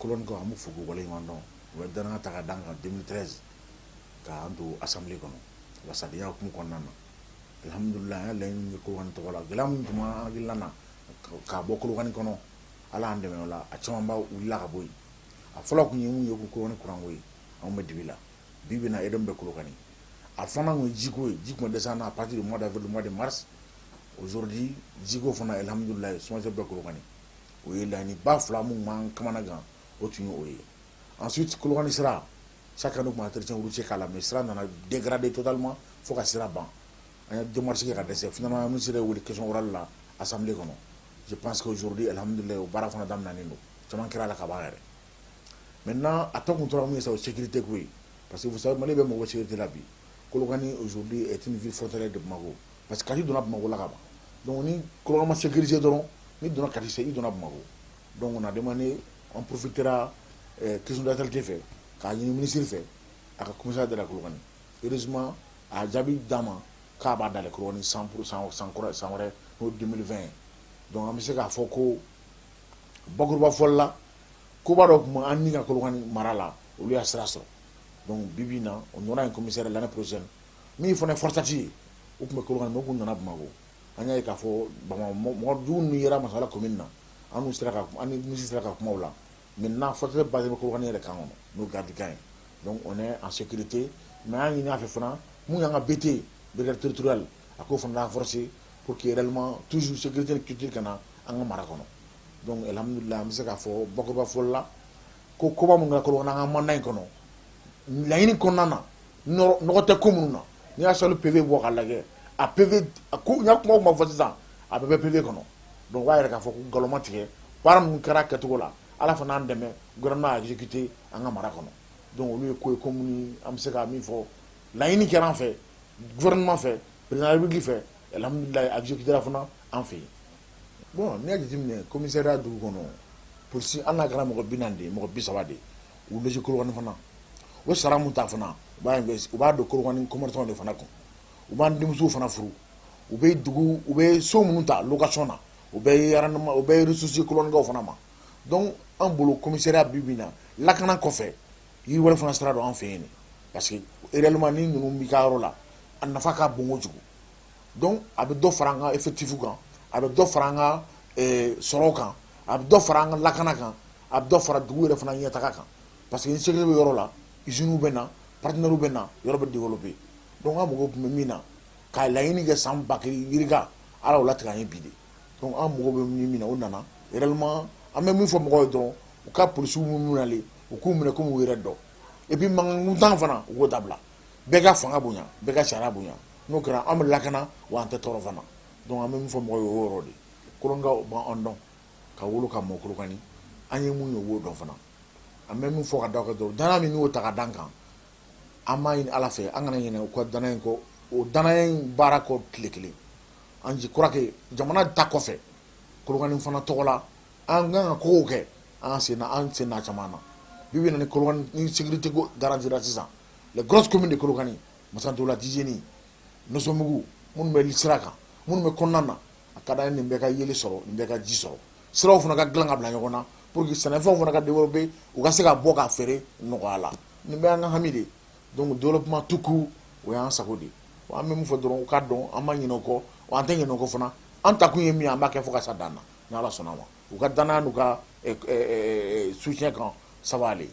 Kolonikaw, an b'u fo k'u waleɲuman dɔn. U bɛ danaya ta ka d'an kan 2013 k'an don assemblée kɔnɔ, wasadenya hukumu kɔnɔna na. Alhamdulilayi, an ye laɲini min kɛ Kolokani tɔgɔ la, gɛlɛya min tun b'an hakilina na k'a bɔ Kolokani kɔnɔ, Ala y'an dɛmɛ o la, a camanba wulila ka bɔ yen. A fɔlɔ tun ye mun ye? Ko Kolokani kuranko ye. Anw bɛ dibi la bi bi in na, EDM bɛ Kolokani. A filanan tun ye jiko ye. Ji tun bɛ dɛsɛ an na à partir du mois d'avril, mois de mars. Aujourd'hui, jiko fana, alhamdulilayi, SOMAGEP bɛ Kolokani. O ye laɲiniba fila mun b'an kamana gan, o tun ye o ye. Ensuite, Kolokani sira, chaque année, tun bɛ entretien routier k'a la, mais sira nana dégrader totalement fo ka sira ban. An ye démarche kɛ ka dɛsɛ. Finalement, ministre yɛrɛ wele question orale la assemblée kɔnɔ. Je pense qu'aujourd'hui, alhamdulilayi, o baara fana daminɛnen don, caman kɛra la ka ban yɛrɛ. Maintenant, a tɔ kun tora mun ye sa? O sécurité ko ye, parce que vous savez, Mali bɛ mago sécurité la bi. Kolokani aujourd'hui est une ville frontalière de Bamako, parce que Kati donna Bamako la ka ban. Donc ni Kolokani ma sécuriser dɔrɔn, n'i donna Kati, i donna Bamako. Donc on a demandé, on profitera question d'actualité fɛ k'a ɲini ministre fɛ a ka commissariat dayɛlɛ Kolokani. Heureusement, a jaabi d'an ma k'a b'a dayɛlɛ Kolokani san san san kura, san wɛrɛ, n'o 2020 ye. Donc an bɛ se k'a fɔ ko bakuruba fɔli la, koba dɔ tun bɛ an ni ka Kolokani mara la, olu y'a sira sɔrɔ. Donc bi bi in na, on aura un commissariat l'année prochaine. Min fana ye FORSAT ye, o tun bɛ Kolokani, mais o kun nana Bamakɔ. An y'a ye k'a fɔ Bamakɔ mɔgɔ jugu ninnu yera Masala commune na. An n'u sera ka, an ni ministre sera ka kuma o la. Maintenant, FORSAT basé bɛ Kolokani yɛrɛ kan kɔnɔ, n'o garde camp ye. Donc on est en sécurité. Mais an ɲini a fɛ fana, mun y'an ka BT, brigade territoriale, a k'o fana renforcer pour que réellement toujours sécurité ni culture ka na an ka mara kɔnɔ. Donc alhamdulilayi, an bɛ se k'a fɔ bakuruba fɔli la ko koba mun kɛra Kolokani an ka mandat in kɔnɔ, laɲini kɔnɔna na, nɔgɔ tɛ ko minnu na. N'i y'a sɔrɔ PV bɔ k'a lajɛ, a PV a ko n y'a kuma o kuma fɔ sisan, a bɛɛ bɛ PV kɔnɔ. Donc o b'a yɛrɛ k'a fɔ ko nkalon ma tigɛ, baara ninnu kɛra kɛcogo la. Ala fana y'an dɛmɛ, gouvernement a exécuté an ka mara kɔnɔ. Donc olu ye ko ye ko minnu an bɛ se ka min fɔ, laɲini kɛra an fɛ, gouvernement fɛ, président de la République fɛ. Alhamdulilayi, a exécuté fana an fɛ yen. Bon, n'i y'a jateminɛ, commissariat dugu kɔnɔ, polisi hali n'a kɛra mɔgɔ 40 de ye, mɔgɔ 30 de ye, u loger Kolokani fana, o sara mun ta fana, u b'a investi, u b'a don Kolokani commerçant de fana kun. U b'an denmusow fana furu, u bɛ dugu, u bɛ so minnu ta location na, o bɛɛ ye rendement, o bɛɛ ye ressource ye Kolokani fana ma. Donc an bolo, commissariat bi bi in na, lakana kɔfɛ, yiriwali fana sira don an fɛ yen, parce que réellement, ni ninnu b'i ka yɔrɔ la, a nafa ka bon kojugu. Donc a bɛ dɔ fara an ka effectif kan, a bɛ dɔ fara an ka sɔrɔ kan, a bɛ dɔ fara an ka lakana kan, a bɛ dɔ fara dugu yɛrɛ fana ɲɛtaga kan, parce que ni sécurité bɛ yɔrɔ la, usines bɛ na, partenaires bɛ na, yɔrɔ bɛ développer. Donc an mago tun bɛ min na k'a laɲini kɛ san 1000 yirika, Ala y'o latigɛ an ye bi de. Donc an mago bɛ min na, o nana réellement. An bɛ min fɔ mɔgɔw ye dɔrɔn, u ka polisiw minnu nalen, u k'u minɛ komi u yɛrɛ dɔn. Et puis mankan kuntan fana, u k'o dabila. Bɛɛ ka fanga bonya, bɛɛ ka sariya bonya. N'o kɛra, an bɛ lakana wa an tɛ tɔɔrɔ fana. Donc an bɛ min fɔ mɔgɔw ye, o yɔrɔ de. Kolonkaw b'an dɔn ka wolo ka mɔ Kolokani, an ye mun ye, u b'o dɔn fana. An bɛ min fɔ ka da kan dɔrɔn, danaya min n'o ta ka d'an kan, an b'a ɲini Ala fɛ, an kana ɲinɛ u ka danaya in kɔ, o danaya in baara kɔ tile kelen. An je crois que jamana ta kɔfɛ, Kolokani fana tɔgɔ la, an kan ka kow kɛ, an sen na, an sen na caman na. Bi bi in na, ni Kolokani ni sécurité ko garantira sisan, les grosses communes de Kolokani, Masantola, Dijeni, Nɔsɔnbugu, minnu bɛ sira kan, minnu bɛ kɔnɔna na, a ka d'an ye nin bɛɛ ka yeli sɔrɔ, nin bɛɛ ka ji sɔrɔ, siraw fana ka dilan ka bila ɲɔgɔn na pour que sɛnɛfɛnw fana ka développer, u ka se ka bɔ k'a feere nɔgɔya la. Nin bɛɛ y'an ka hami de ye. Donc développement tout court, o y'an sago de ye. An bɛ min fɔ dɔrɔn, u k'a dɔn an ma ɲinɛ o kɔ, wa an tɛ ɲinɛ o kɔ fana. An takun ye min ye, an b'a kɛ fo ka sa dan na, ni Ala sɔnna a ma. U ka danaya n'u ka soutien kan, ça va aller.